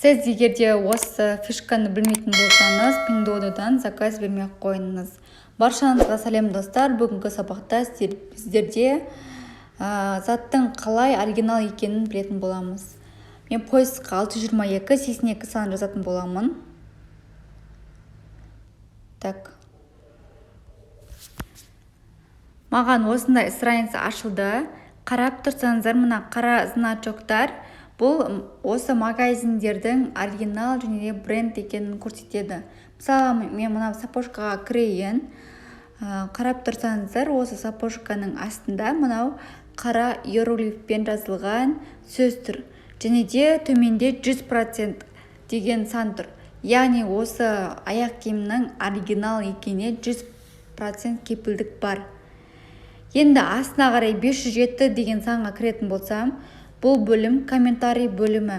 Сіз егер де осы фишканы білмейтін болсаңыз, Пиндуодуодан заказ бермей ақ қойыңыз. Баршаңызға сәлем, достар! Бүгінгі сабақта сіздерде заттың қалай оригинал екенін білетін боламыз. Мен поиск қа 622 82 санын жазатын боламын. Так, маған осындай страница ашылды. Қарап тұрсаңыздар, мына қара значок тар бұл осы магазиндердің оригинал және де бренд екенін көрсетеді. Мысалы, мен мына сапожка ға кірейін. Қарап тұрсаңыздар, осы сапожка ның астында мынау қара иероглифпен жазылған сөз тұр және де төменде 100% деген сан тұр, яғни осы аяқ киімнің оригинал екеніне 100% кепілдік бар. Енді астына қарай 507 деген санға кіретін болсам, бұл бөлім комментарий бөлімі.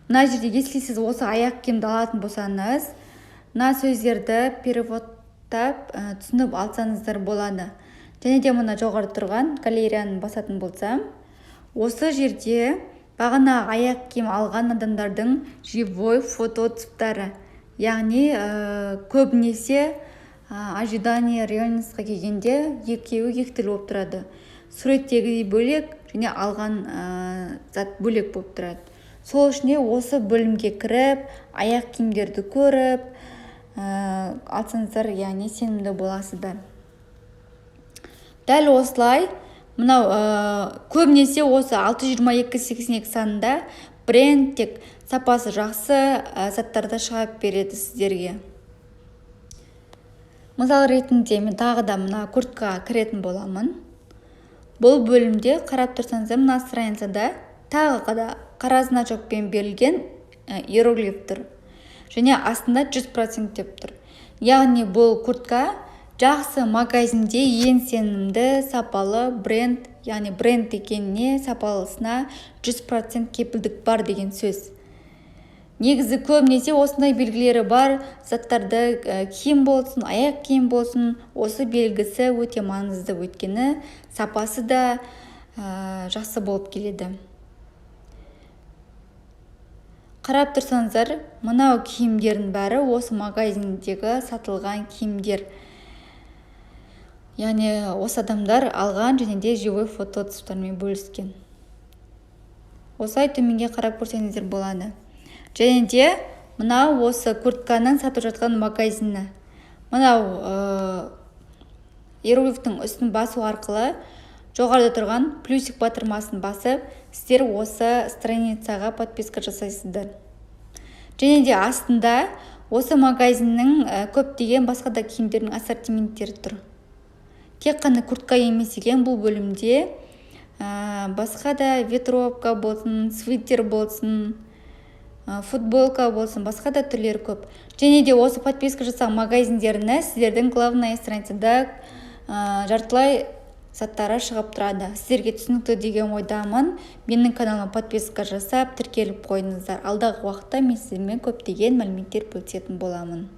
Мына жерде, если сіз осы аяқ киімді алатын болсаңыз, мына сөздерді перевод тап, түсініп алсаңыздар болады. Және де мына жоғары тұрған галереяны басатын болсам, осы жерде бағана аяқ киім алған адамдардың живой фото отзыв тары, яғни көбінесе ожидание, реальность қа келгенде екеуі екі түрлі болып тұрады: суреттегідей бөлек және алған зат бөлек болып тұрады. Сол үшін де осы бөлімге кіріп, аяқ киімдерді көріп алсаңыздар, яғни сенімді боласыздар. Дәл осылай мынау көбінесе осы 622 82 санында бренд, тек сапасы жақсы заттарды шығарып береді сіздерге. Мысал ретінде мен тағы да мына курткаға кіретін боламын. Бұл бөлімде қарап тұрсаңыздар, мына страницада тағы да қара значок пен берілген иероглиф тұр және астында 100% деп тұр, яғни бұл куртка жақсы магазинде, ең сенімді, сапалы бренд, яғни бренд екеніне, сапалысына 100% кепілдік бар деген сөз. Негізі көбінесе осындай белгілері бар заттарды, киім болсын, аяқ киім болсын, осы белгісі өте маңызды, өйткені сапасы да жақсы болып келеді. Қарап тұрсаңыздар, мынау киімдердің бәрі осы магазиндегі сатылған киімдер, яғни осы адамдар алған және де живой фото отзыв тармен бөліскен. Осылай төменге қарап көрсеңіздер болады. Және де мынау осы куртканың сатып жатқан магазині. Мынау иероглифтің үстін басу арқылы жоғарыда тұрған плюсик батырмасын басып, сіздер осы страницаға подписка жасайсыздар. Және де астында осы магазиннің көптеген басқа да киімдердің ассортименттері тұр. Тек қана куртка емес екен, бұл бөлімде басқа да ветровка болсын, свитер болсын, футболка болсын, басқа да түрлері көп. Және де осы подписка жасаған магазиндеріне сіздердің главная страницада жартылай заттары шығып тұрады. Сіздерге түсінікті деген ойдамын. Менің каналыма подписка жасап, тіркеліп қойыңыздар. Алдағы уақытта мен сіздермен көптеген мәліметтер бөлісетін боламын.